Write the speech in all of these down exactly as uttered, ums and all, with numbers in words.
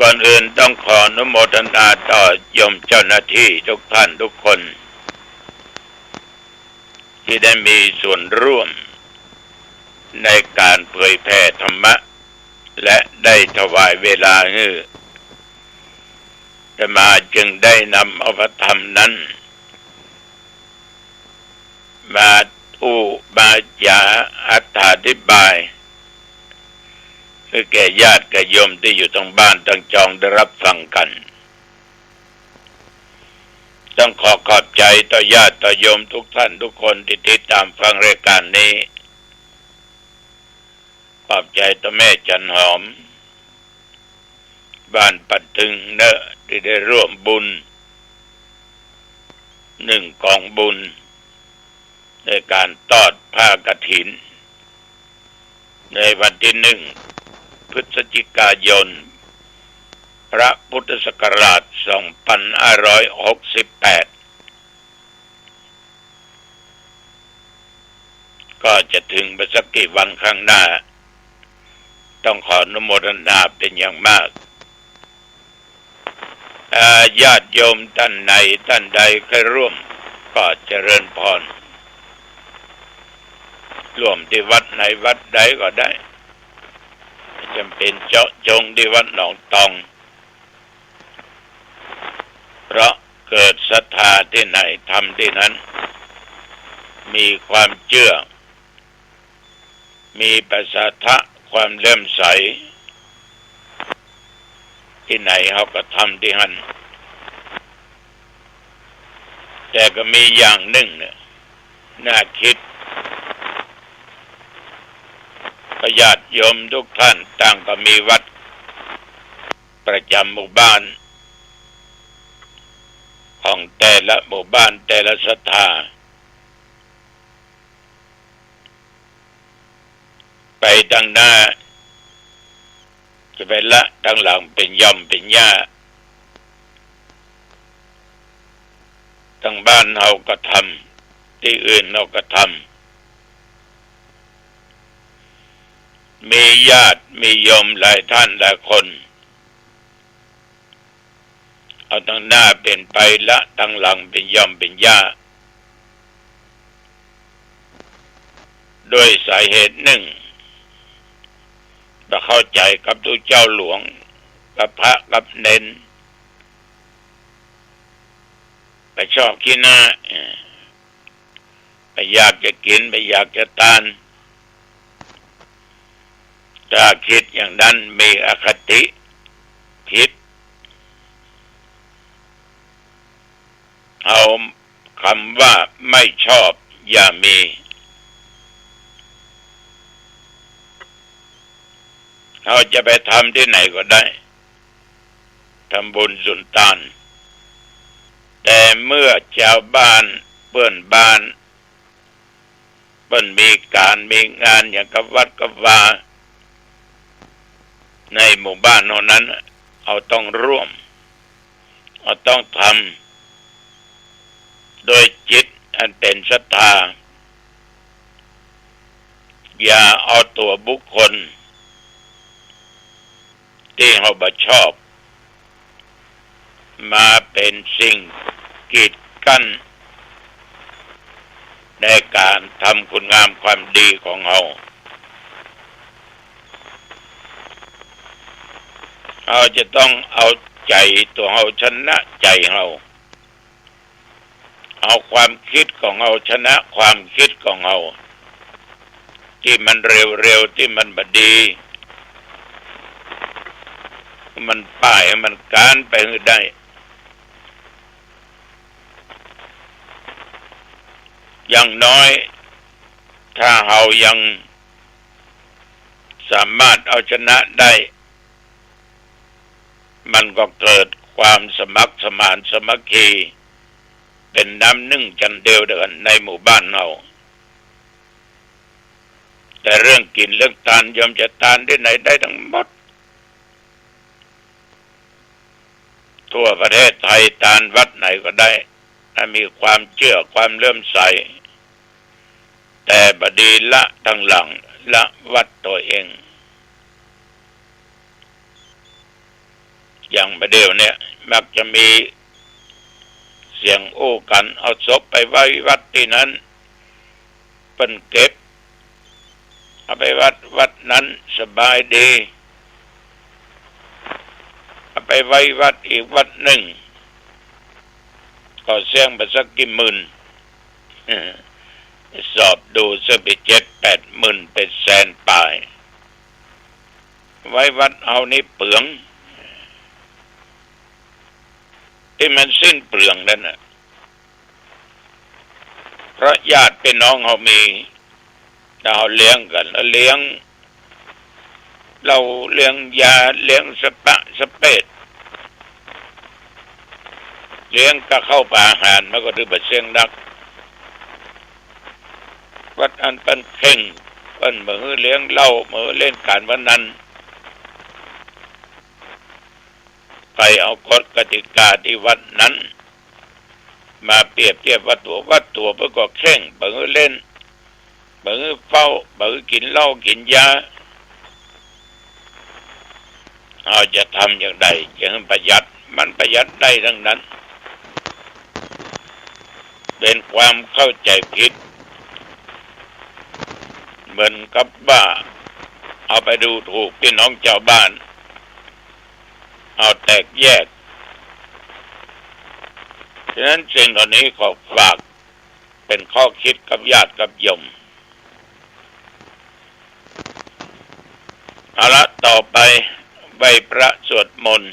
ก่อนอื่นต้องขออนุโมทนาต่อโยมเจ้าหน้าตี้ทุกท่านทุกคน ตี้ได้มีส่วนร่วมในก๋านเผยแผ่ธรรมะ และได้ถวายเวลาหื้อ อาตมาจึงได้นำเอาพระธรรมนั้น มาอู้ มาจ๋าอธิบาย หื้อแก่ญาติแก่โยมตี้อยู่ตางบ้านตางจองได้ฮับฟังกั๋น ต้องขอขอบใจ๋ต่อญาติต่อโยมทุกท่านทุกคนตี้ติดต๋ามฟังรายก๋านนี้ ขอบใจ๋ต่อแม่จันหอม บ้านป่าตึงเนาะ ตี้ได้ร่วมบุญ นึ่งก๋องบุญ ในก๋านตอดผ้ากฐิน ในวันตี้นึ่ง พฤศจิกายน พระพุทธศักราช สองปันห้าร้อยหกสิบแปด ก็จะเถิงไปสักกี่วันข้างหน้า ต้องขออนุโมทนาเป๋นอย่างมาก อ่า ญาติโยมต้านไหนต้านใดใค่ร่วม ก็เจริญพร ร่วมตี้วัดไหนวัดใดก็ได้ บ่จ๋ำเป๋นเจาะจงตี้วัดหนองตอง เพราะเกิดศรัทธาตี้ไหนทำตี้นั้น มีความเจื้อ มีประสาทะความเลื่อมใส ตี้ไหนเฮาก็ทำตี้หั้น แต่ก็มีอย่างนึ่งเนี่ย น่าคิด เพราะญาติโยมทุกท่านต่างก็มีวัดประจ๋ำหมู่บ้าน ของแต่ละหมู่บ้านแต่ละศรัทธา ไปตางหน้า จะไปละตางหลังเป๋นย่อมเป๋นย่า ตางบ้านเฮาก็ทำ ตี้อื่นเฮาก็ทำ มีญาติมีโยมหลายท่านหลายคน เอาตางหน้าเป๋นไปละตางหลังเป๋นย่อมเป๋นย่า ด้วยสาเหตุนึ่ง บ่เข้าใจ๋กับตุ๊เจ้าหลวง กับพระกับเณร บ่ชอบขี้หน้า เอ่อ บ่อยากจะกิ๋น บ่อยากจะตาน ถ้าคิดอย่างนั้นมีอคติผิด เอากำว่าไม่ชอบอย่ามี เฮาจะไปทำตี้ไหนก็ได้ ทำบุญสุนตาน แต่เมื่อจาวบ้านเปื้อนบ้าน เปิ้นมีก๋านมีงานอย่างกับวัดกับวา ในหมู่บ้านเฮานั้น เฮาต้องร่วม เฮาต้องทำ โดยจิตอันเป๋นศรัทธา อย่าเอาตั๋วบุคคล ตี้เฮาบ่ชอบ มาเป๋นสิ่งกีดกั้น ในก๋านทำคุณงามความดีของเฮา เฮาจะต้องเอาใจ๋ตั๋วเฮาชนะใจ๋เฮา เอาความกึ๊ดของเฮาชนะความกึ๊ดของเฮา ตี้มันเร็วๆ ตี้มันบ่ดี มันป้าย มันก๋านไปหื้อได้ อย่างน้อย ถ้าเฮายังสามารถเอาชนะได้ มันก็เกิดความสมัครสมานสามัคคี เป๋นน้ำนึ่งฉันเดียวกั๋นในหมู่บ้านเฮา แต่เรื่องกิ๋นเรื่องตาน โยมจะตานตี้ไหนได้ตังหมด ทั่วประเทศไทย ตานวัดไหนก็ได้ ถ้ามีความเจื้อความเลื่อมใส แต่บ่ดีละตางหลัง ละวัดตั๋วเอง อย่างบ่าเดี่ยวเนี่ย มักจะมีเสียงอู้กั๋น เอาศพไปไว้วัดตี้นั้น เปิ้นเก็บ เอาไปวัดวัดนั้นสบายดี เอาไปไว้วัดอีกวัดนึ่ง ก็เสี้ยงไปสักกี่หมื่น สอบดูเสี้ยงไปเจ็ดแปดหมื่น ไปแสนป๋าย ไว้วัดเฮานี่เปลือง ตี้มันสิ้นเปลืองนั่นน่ะ เพราะญาติปี้น้องเฮามี ถ้าเฮาเลี้ยงกั๋น แล้วเลี้ยงเหล้า เลี้ยงยา เลี้ยงสะปะสะเปด เลี้ยงกับข้าวปลาอาหาร มันก็ถือบ่าเสี้ยงนัก วัดอันเปิ้นเคร่ง เปิ้นบ่หื้อเลี้ยงเหล้า บ่หื้อเล่นก๋านพนัน ใผเอากฎกติกาตี้วัดนั้น มาเปรียบเทียบวัดตั๋ว วัดตั๋วเปิ้นก็เคร่ง บ่หื้อเล่น บ่หื้อเฝ้า บ่หื้อกิ๋นเหล้ากิ๋นยา เฮาจะทำอย่างใดจะหื้อประหยัด มันประหยัดได้ตังนั้น เป๋นความเข้าใจ๋ผิด เหมือนกับว่าเอาไปดูถูกปี้น้องจาวบ้าน เอาแตกแยก ฉะนั้นสิ่งเหล่านี้ขอฝากเป๋นข้อคิดกับญาติกับโยม เอาละ ต่อไปไหว้พระสวดมนต์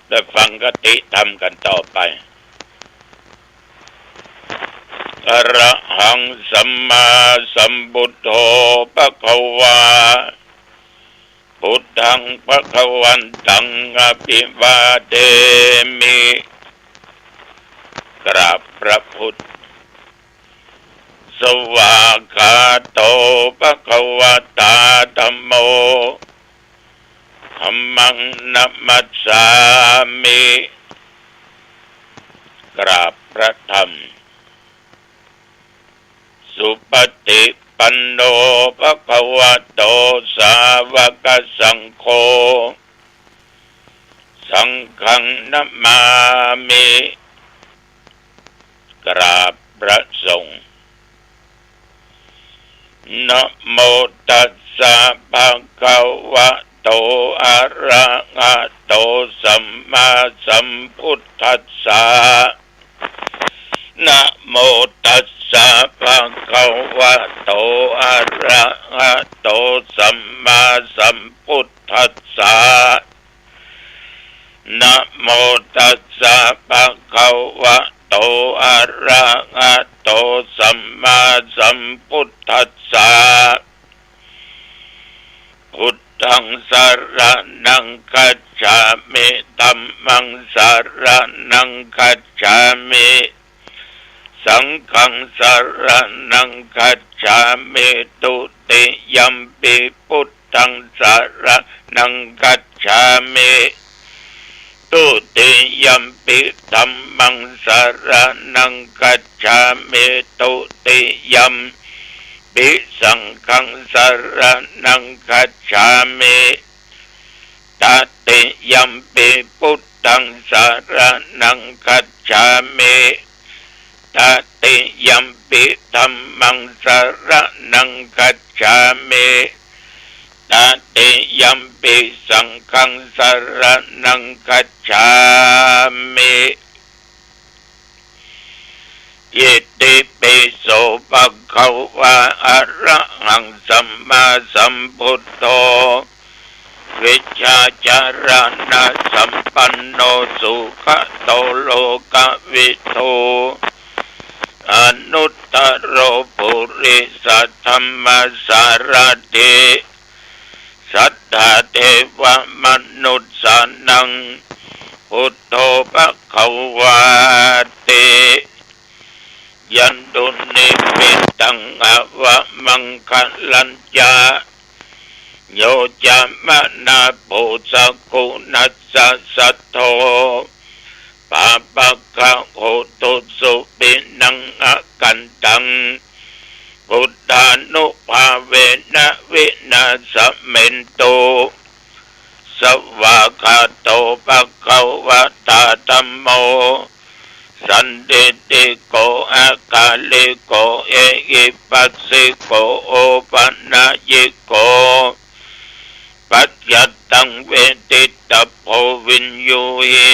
ได้ฟังคติธรรมกั๋นต่อไป อะระหังสัมมาสัมพุทโธภะคะวา พุทธังภะคะวันตังอะภิวาเทมิ กราบพระพุทธ สวากขาโตภะคะวะตาธัมโม ธัมมังนะมัสสามิ กราบพระธรรม สุปฏิปันโนภะคะวะโตสาวกสังโฆ สังฆังนะมามิ กราบพระสงฆ์ นะโมตัสสะภะคะวะโต อะระหะโต สัมมาสัมพุทธัสสะ นะโมตัสสะภะคะวะโต อะระหะโต สัมมาสัมพุทธัสสะ นะโมตัสสะภะคะวะโต อะระหะโต สัมมาสัมพุทธัสสะ พุทธังสะระณังคัจฉามิ ธัมมังสะระณังคัจฉามิ สังฆังสะระณังคัจฉามิ ทุติยัมปิพุทธังสะระณังคัจฉามิ ทุติยัมปิธัมมังสะระณังคัจฉามิ ทุติยัมปิสังฆังสะระณังคัจฉามิ ตติยัมปิพุทธังสะระณังคัจฉามิ ตติยัมปิธัมมังสะระณังคัจฉามิ ตติยัมปิสังฆังสะระณังคัจฉามิ อิติปิโสภะคะวะ อะระหังสัมมาสัมพุทโธ วิชชาจารณะสัมปันโน สุขะโตโลกะวิทู อนุตตโรปุริสะธัมมะสารถิ สัตถาเทวะมนุสสานัง พุทโธภะคะวาติ ยันตุนิมมิตังอะวะมังคะลัญจะ โยจะมะนาปุสะกุณัสสะสัทโธ ปาปะกะโหตุสุขินังอะกันตัง พุทธานุภาเวนะวินาสะเมนตุ ส สวากขาโต ภะคะวะตา ธัมโม สันทิฏฐิโก อะกาลิโก เอหิปัสสิโก โอปะนะยิโก ปัจจัตตัง เวทิตะโพ วิญญูหิ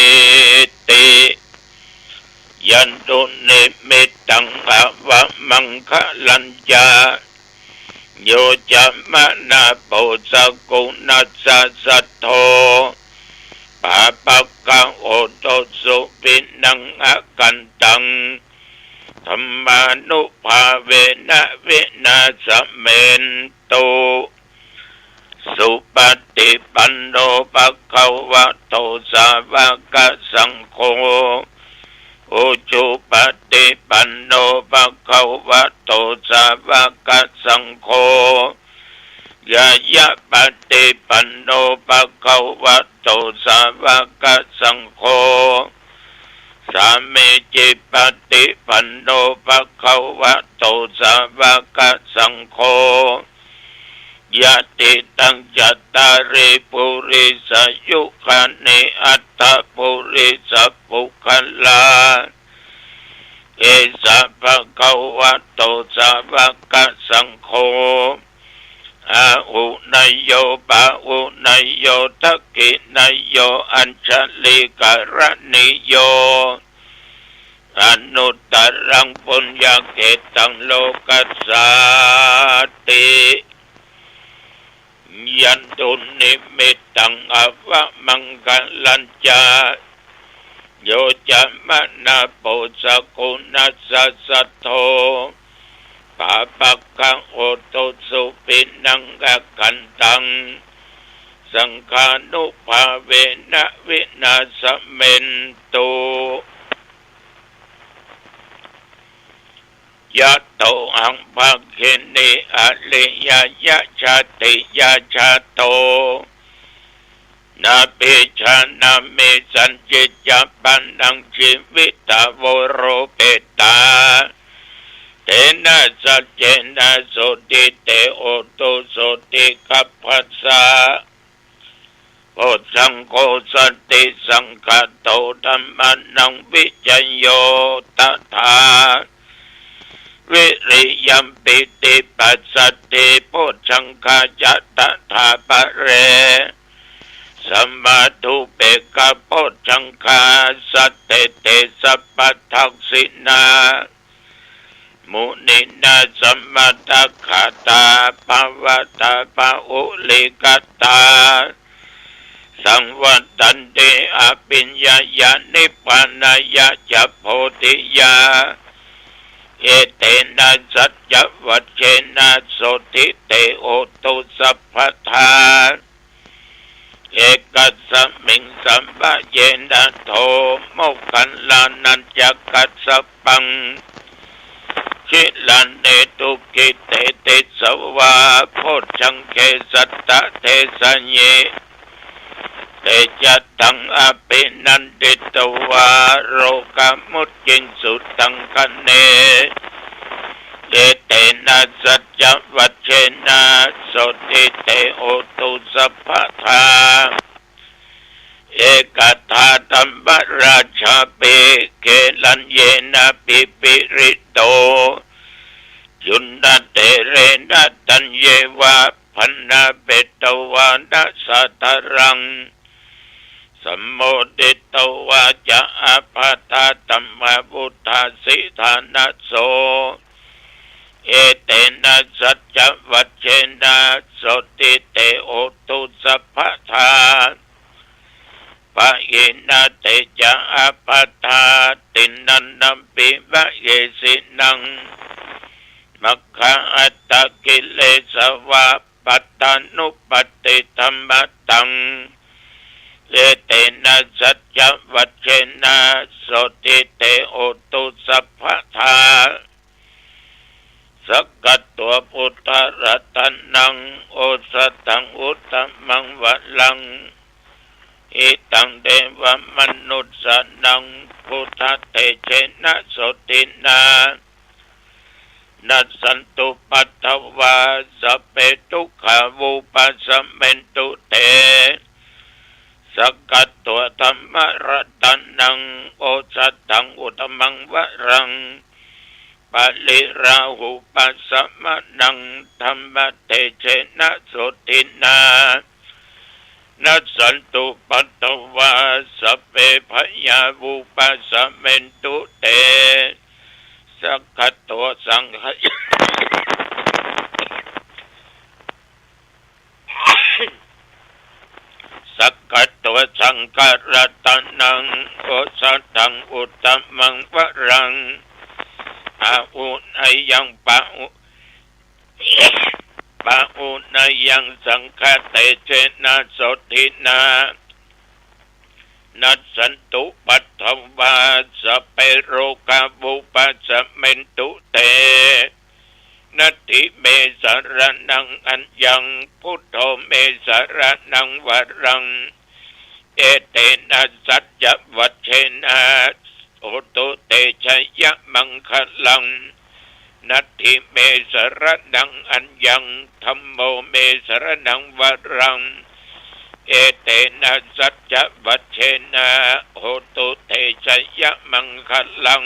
ติ ยันตุ นิมิตตัง อวะมังคะลัญจะ โย จะมะนะโพ สะกุณัสสะ สัทโธ ปาปะกะ โหตุ สุวินัง อะกันตัง ธัมมานุภาเวนะ วินาสะเมนตุ สุปะฏิปันโน ภะคะวะโต สาวะกะสังโฆ อุจุปะฏิปันโน ภะคะวะโต สาวะกะสังโฆ ญาญะปะฏิปันโน ภะคะวะโต สาวะกะสังโฆ สามีจิปะฏิปันโน ภะคะวะโต สาวะกะสังโฆ ยะติตัง จัตตาริ ปุริสายุคานิ อัตถะ ปุริสะปุคคลา เอสะ ภะคะวะโต สาวะกะสังโฆ อาหุเนยโย ปาหุเนยโย ทักขิเนยโย อัญชะลีกะรณีโย อนุตตรัง ปุญญะเขตตัง โลกัสสาติ ยันตุ นิมิตตัง อวะมังคะลัญจะ โย จะมะนะโพ สะกุณัสสะ สัทโธ ปาปะกะ โหตุ สุวินัง อะกันตัง สังฆานุภาเวนะ วินาสะเมนตุ ยะโตหัง ภักขินี อริยะยะ ชาติยะชาโต นาภิชานามิ สัญญิจจะปะนัง จีวิตา โวโรเปตา เตนะ สัจเจนะ โสติ เต โหตุ โสติกัปปะสะ โพชฌังโค สันติสังคาโต ธัมมานัง วิจโย ตถา วิริยัม ปีติ ปัสสัทธิ โพชฌังคายะ ตถาปะเร สะมาธุ เปกขะ โพชฌังคา สัตเต เต สัพพะทักขิณา มุนีนา สะมะตะกะตา ปะวะตา ปะหุลีกะตา สังวัตตันติ อะภิญญายะ นิพพานายะ จะ โพธิยา เอเตนะ สัจจวัจเจนะ โสติ เต โหตุ สัพพะทา เอกัสสะมิง สัมปะเยนะ โท โมคคัลลานัญจะ กัสสะปัง กิลาเน ทุกขิเต ติสสะวา โพชฌังเข สัตตะเทสะยิ เตจะตัง อะภินันทิตวา โรกามุจจิงสุตังคะเน เอเตนะ สัจจวัจเจนะ โสติ เต โหตุ สัพพะทา เอกะทาธัมมะราชาภิ เกลัญเยนะ ภิภิริโต จุนนะ เถเรนะ ตัญเยวะ พันนาเปตวานะ สาทารัง สัมโมทิตวาจะ อาภาธาธัมมา วุฏฐาสิทานะโส เอเตนะ สัจจวัจเจนะ โสติ เต โหตุ สัพพะทา ปะหินะ เตจะ อาภาธาตินะ นัมปิ มะเหสินะ มัคคะอัตตะกิเลสวะ ปัตตานุปัตติธัมมะตัง เอเตนะ สัจจวัจเจนะ โสติ เต โหตุ สัพพะทา สักกัตวะ พุทธะรัตนัง โอสถัง อุตตมังวะรัง หิตัง เทวะมนุสสานัง พุทธะเตเจนะ โสตินะ นัสสันตุปัทวา สัพเพ ทุกขา วุปัสสะเมนตุ เต ธัมมะรัตนัง โอสถัง อุตตมัง วรัง ปะริราหูปะสะมะนัง ธัมมะเตเจนะ โสตถินา นัสสันตุปัทวา สัพเพ พยา วุปะสะเมนตุ เต สักขะโต สังฆะ สักขะโต สังฆะรัตนัง โอสถัง อุตตมัง วรัง อาหุเนยัง ปะหุ ปะหุเนยัง สังฆะเตเจนะ โสตถินา นัสสันตุปัทวา สัพเพ โรกา วุปะสะเมนตุ เต นัตถิเม สะระณัง อัญญัง พุทโธ เม สะระณัง วรัง เอเตนะ สัจจะวัจเจนะ โหตุ เต ชยะมังคะลัง นัตถิเม สะระณัง อัญญัง ธัมโม เม สะระณัง วรัง เอเตนะ สัจจะวัจเจนะ โหตุ เต ชยะมังคะลัง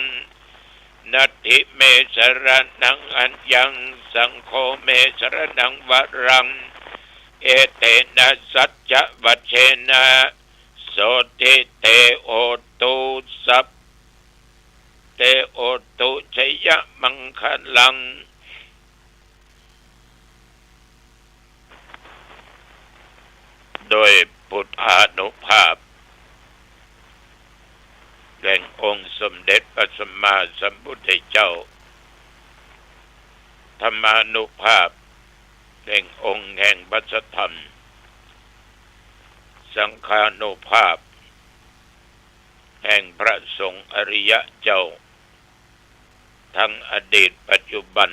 นัตถิเม สะระณัง อัญญัง สังโฆ เม สะระณัง วรัง เอเตนะ สัจจะวัจเจนะ โสตถิ เต โหตุ สัพ เต โหตุ ชยะมังคะลัง โดยปุทธานุภาพ แห่งองค์สมเด็จพระสัมมาสัมพุทธเจ้า ธรรมานุภาพ แห่งองค์แห่งพระสัทธรรม สังฆานุภาพ แห่งพระสงฆ์อริยะเจ้า ทั้งอดีตปัจจุบัน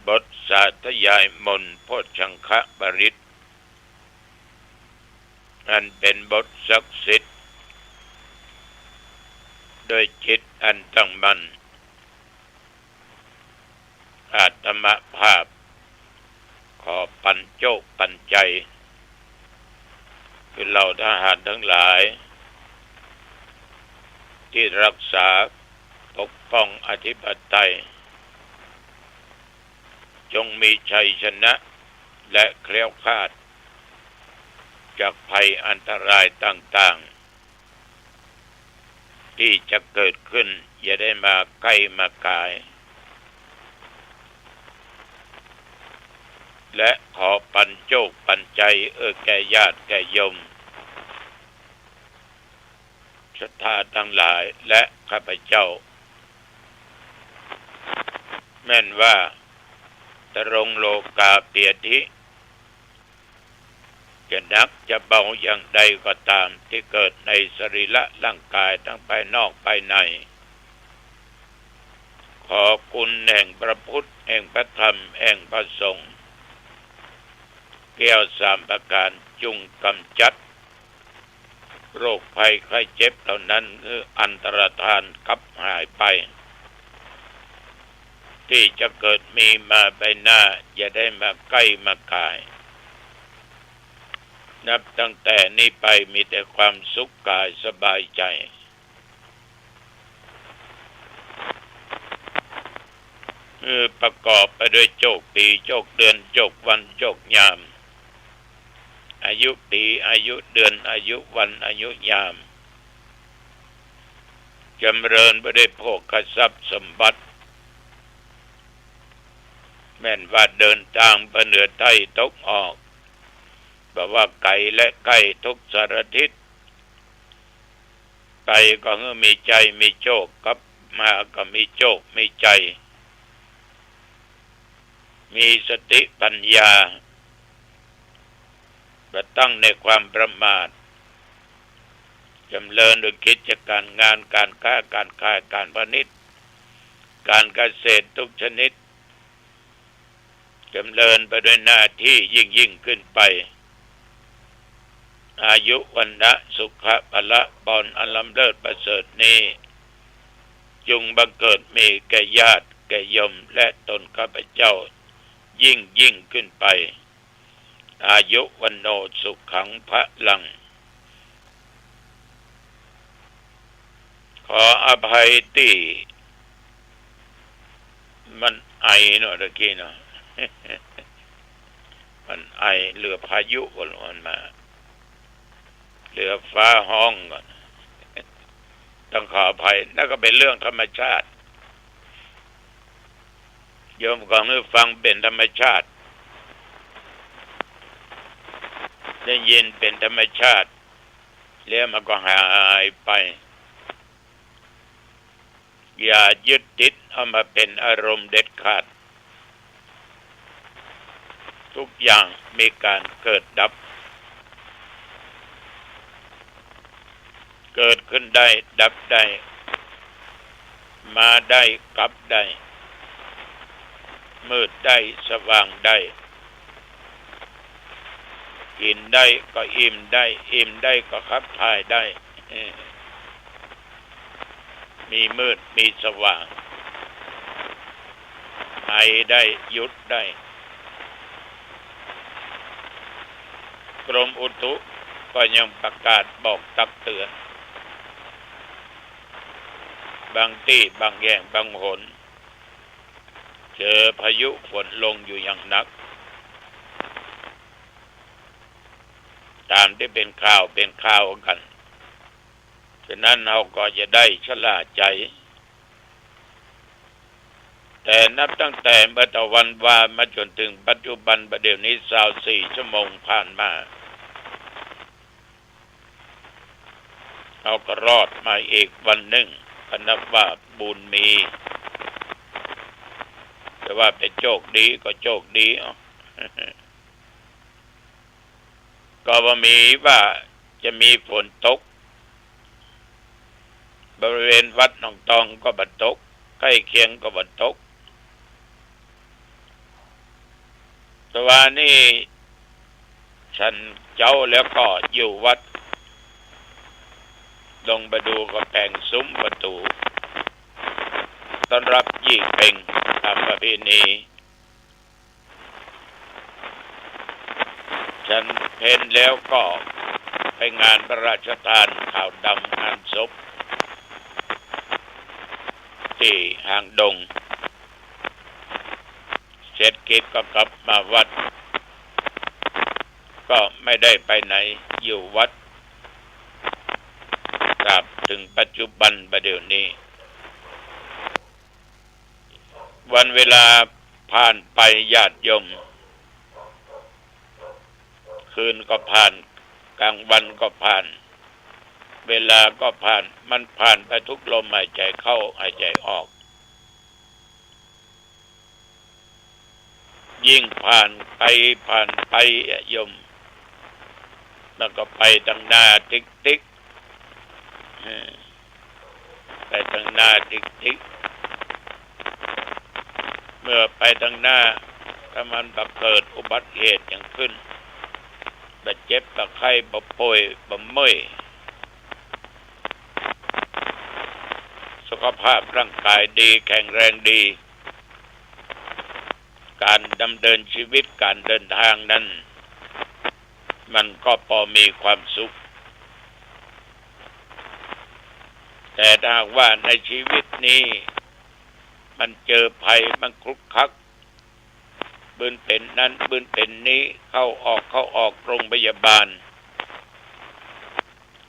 บทสาธยายมนต์โพชฌังคปริตร อันเป็นบทศักดิ์สิทธิ์ ด้วยจิตอันตั้งมั่น อาตมาภาพ ขอปัญโจคปัญไจ คือเหล่าทหารทั้งหลาย ที่รักษาปกป้องอธิปไตย จงมีชัยชนะ และแคล้วคลาด จากภัยอันตรายต่างๆ ที่จะเกิดขึ้น อย่าได้มาใก้มาขาย และขอปัญโจคปัญไจ เอ่อ แก่ญาติแก่โยมศรัทธาทั้งหลาย และข้าพเจ้า แม่นว่า ตรงโลกาภิยาธิ จะหนักจะเบาอย่างใดก็ตาม ที่เกิดในสรีระร่างกายทั้งภายนอกภายใน ขอคุณแห่งพระพุทธ แห่งพระธรรม แห่งพระสงฆ์ แก้วสามประการ จุ่งกำจัด โรคภัยไข้เจ็บเหล่านั้น คืออันตรธาน กลับหายไป ที่จะเกิดมีมาภายหน้า อย่าได้มาใก้มาขาย นับตั้งแต่นี้ไปมีแต่ความสุขกายสบายใจ คือประกอบไปด้วยโจคปี โจคเดือน โจควัน โจคยาม อายุปี อายุเดือน อายุวัน อายุยาม จำเริญไปด้วยโภคทรัพย์สมบัติ แม่นว่าเดินตางไปเหนือใต้ตกออก บ่ว่าไก๋และใก้ทุกสารทิศ ไปก็หื้อมีชัยมีโจค กลับมาก็มีโจคมีชัย มีสติปัญญา บ่ตั้งในความประมาท จำเริญด้วยกิจการงาน การค้าการขาย การพาณิชย์ การเกษตรทุกชนิด จำเริญไปด้วยหน้าที่ยิ่งๆ ขึ้นไป อายุ วรรณะ สุขะ พละ พรอันล้ำเลิศประเสริฐนี้ จงบังเกิดมีแก่ญาติแก่โยมและตนข้าพเจ้า ยิ่งๆ ขึ้นไป อายุ วัณโณ สุขัง พลัง ขออภัยตี้มันไอเนาะ ตะกี้เนาะ มันไอ เรือพายุก็มันมา เรือฟ้าฮ้องก่อน ต้องขออภัย นั่นก็เป็นเรื่องธรรมชาติ โยมก็หื้อฟังเป็นธรรมชาติ ได้ยินเป็นธรรมชาติ แล้วมันก็หายไป อย่ายึดติดเอามาเป็นอารมณ์เด็ดขาด ทุกอย่างมีการเกิดดับ เกิดขึ้นได้ ดับได้ มาได้ กลับได้ มืดได้ สว่างได้ กิ๋นได้ก็อิ่มได้ อิ่มได้ก็ขับถ่ายได้ เออ มีมืด มีสว่าง ไอได้ หยุดได้ กรมอุตุก็ยังประกาศบอกตักเตือน บางตี้ บางแห่ง บางหน เจอพายุฝนลงอยู่อย่างนัก ต๋ามตี้เป๋นข่าว เป๋นข่าวกั๋น ฉะนั้นเฮาก็จะได้ชะล่าใจ๋ แต่นับตั้งแต่เมื่อตะวันวามาจ๋นเถิงปัจจุบัน บ่าเดี่ยวนี้ซาวสี่ชั่วโมงผ่านมา เฮาก็รอดมาอีกวันนึ่ง ก็นับว่าบุญมี แต่ว่าเป๋นโจคดีก็โจคดี เอ้า ก็บ่มีว่าจะมีฝนตก บริเวณวัดหนองตองก็บ่ตก ใก้เคียงก็บ่ตก แต่ว่านี่ฉันเจ๊าแล้วก็อยู่วัด ลงไปดูก็แป๋งสุมประตู๋ ต้อนฮับยี่เป็งต๋ามประเพณี ฉันเพลแล้วก็ไปงานพระราชทานขาวดำงานศพ ตี้หางดง เสร็จกิจก็กลับมาวัด ก็ไม่ได้ไปไหน อยู่วัด ตราบเถิงปัจจุบันบ่าเดี่ยวนี้ วันเวลาผ่านไปญาติโยม คืนก็ผ่าน กลางวันก็ผ่าน เวลาก็ผ่าน มันผ่านไปทุกลมหายใจ๋เข้าหายใจ๋ออก ยิ่งผ่านไปผ่านไปอะโยม มันก็ไปตังหน้าติ๊กๆ เออ ไปตังหน้าติ๊กๆ เมื่อไปตังหน้า ถ้ามันบ่เกิดอุบัติเหตุหยังขึ้น บ่เจ็บบ่ไข้ บ่ป่วย บ่เมื่อย สุขภาพร่างกายดี แข็งแรงดี ก๋านดำเนินชีวิต ก๋านเดินทางนั้น มันก็ปอมีความสุข แต่ถ้าหากว่าในชีวิตนี้ มันเจอภัย มันคลุกคลัก บึ้นเป๋นนั้น บึ้นเป๋นนี้ เข้าออก เข้าออกโรงพยาบาล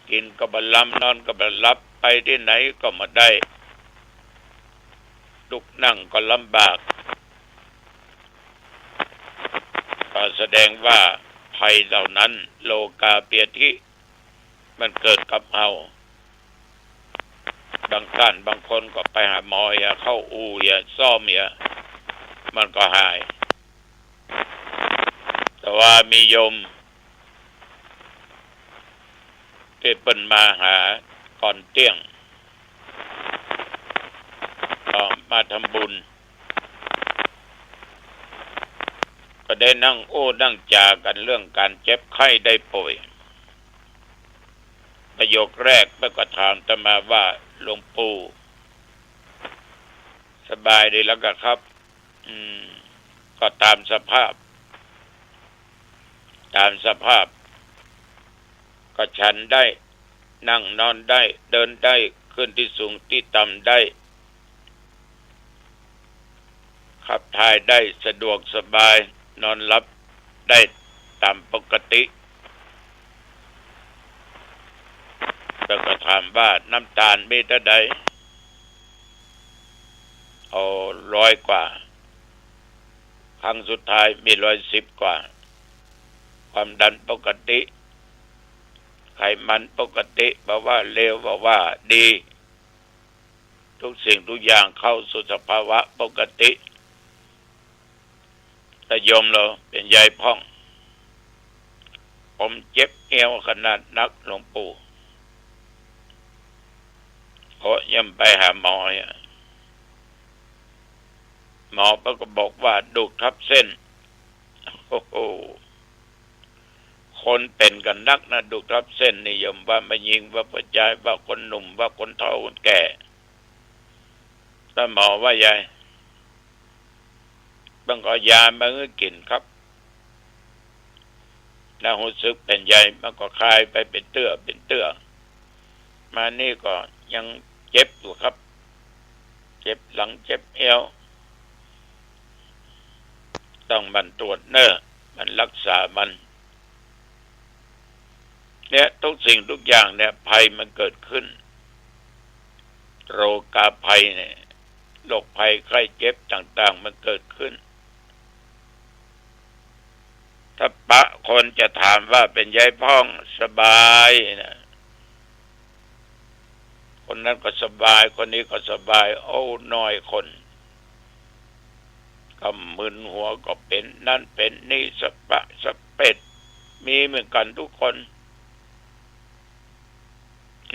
กิ๋นก็บ่ลำ นอนก็บ่หลับ ไปตี้ไหนก็บ่ได้ ลุกนั่งก็ลำบาก ก็แสดงว่าภัยเหล่านั้น โรคาพยาธิ มันเกิดกับเฮา บางต้านบางคนก็ไปหาหมอเหีย เข้าอู่เหีย ซ่อมเหีย มันก็หาย แต่ว่ามีโยมตี้เปิ้นมาหาก่อนเตี้ยง ก็มาทำบุญ ก็ได้นั่งอู้นั่งจ๋ากั๋นเรื่องก๋านเจ็บไข้ได้ป่วย ประโยคแรกเปิ้นก็ถามอาตมาว่า หลวงปู่ สบายดีแล้วก่อครับ อืม ก็ต๋ามสภาพ ต๋ามสภาพ ก็ฉันได้ นั่งนอนได้ เดินได้ ขึ้นตี้สูงตี้ต่ำได้ ขับถ่ายได้สะดวกสบาย นอนหลับได้ต๋ามปกติ แต่ก็ถามว่าน้ำตาลมีเต้าใด เอา ร้อยกว่า ครั้งสุดท้ายมี ร้อยสิบกว่า ความดันปกติ ไขมันปกติ ภาวะเลว ภาวะดี ทุกสิ่งทุกอย่างเข้าสู่สภาวะปกติ แต่โยมเฮาเป๋นใยพ่อง ผมเจ็บเอวขนาดนักหลวงปู่ ก็ยังไปหาหมอเนี่ย หมอเปิ้นก็บอกว่าดูกทับเส้น โอ้โห คนเป๋นกั๋นนักนะ ดูกทับเส้นนี่ โยม ว่าแม่ญิง ว่าป้อจาย ว่าคนหนุ่ม ว่าคนเฒ่าคนแก่ แต่หมอว่าใย เปิ้นก็เอายามาหื้อกิ๋นครับ แล้วฮู้สึกเป๋นใย มันก็คลายไปเป๋นเตื้อเป๋นเตื้อ มานี่ก็ยังเจ็บอยู่ครับ เจ็บหลังเจ็บเอว ต้องหมั่นตรวจเน่อ หมั่นรักษามัน เนี่ย ทุกสิ่งทุกอย่างเนี่ย ภัยมันเกิดขึ้น โรคาภัยเนี่ย โรคภัยไข้เจ็บต่างๆ มันเกิดขึ้น ถ้าปะคนจะถามว่าเป๋นใยพ่อง สบายนะ คนนั้นก็สบาย คนนี้ก็สบาย โอ้ น้อยคน ก็มึนหัว ก็เป๋นนั้นเป๋นนี่ สะปะสะเปด มีเหมือนกั๋นทุกคน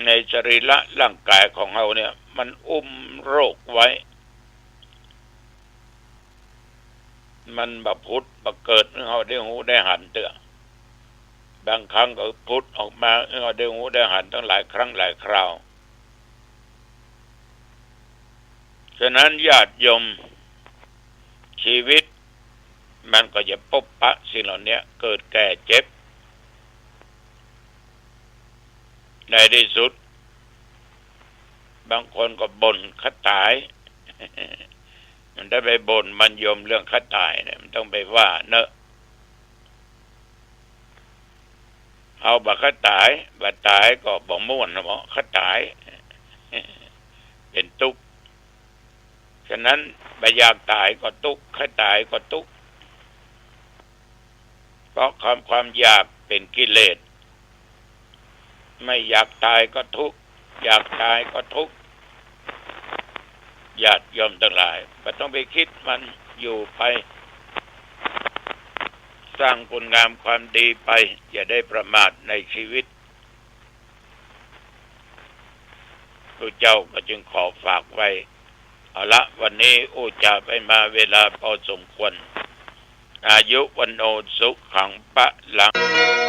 ในสรีระร่างกายของเฮาเนี่ย มันอุ้มโรคไว้ มันบ่ผุดบ่เกิดหื้อเฮาได้ฮู้ได้หันเตื้อ บางครั้งก็ผุดออกมาหื้อเฮาได้ฮู้ได้หันตั้งหลายครั้งหลายคราว ฉะนั้นญาติโยม ชีวิตมันก็จะปบปะสิ่งเหล่านี้ เกิดแก่เจ็บ ในตี้สุด บางคนก็บ่นข้าต๋าย มันต้องไปบ่นมันโยม เรื่องข้าต๋ายเนี่ย มันต้องไปว่าเนาะ เฮาบ่ข้าต๋าย บ่ต๋ายก็บ่ม่วนเนาะ ข้าต๋าย เป๋นตุ๊กข์ ฉะนั้นบ่อยากต๋ายก็ตุ๊กข์ ข้าต๋ายก็ตุ๊กข์ เพราะความ ความอยากเป๋นกิเลส ไม่อยากต๋ายก็ทุกข์ อยากต๋ายก็ทุกข์ ญาติโยมตังหลาย บ่ต้องไปกึ๊ดมัน อยู่ไป สร้างคุณงามความดีไป อย่าได้ประมาทในชีวิต พระเจ้าก็จึงขอฝากไว้ เอาละ วันนี้อู้จ๋าไปมาเวลาพอสมควร อายุ วัณโณ สุขัง พลัง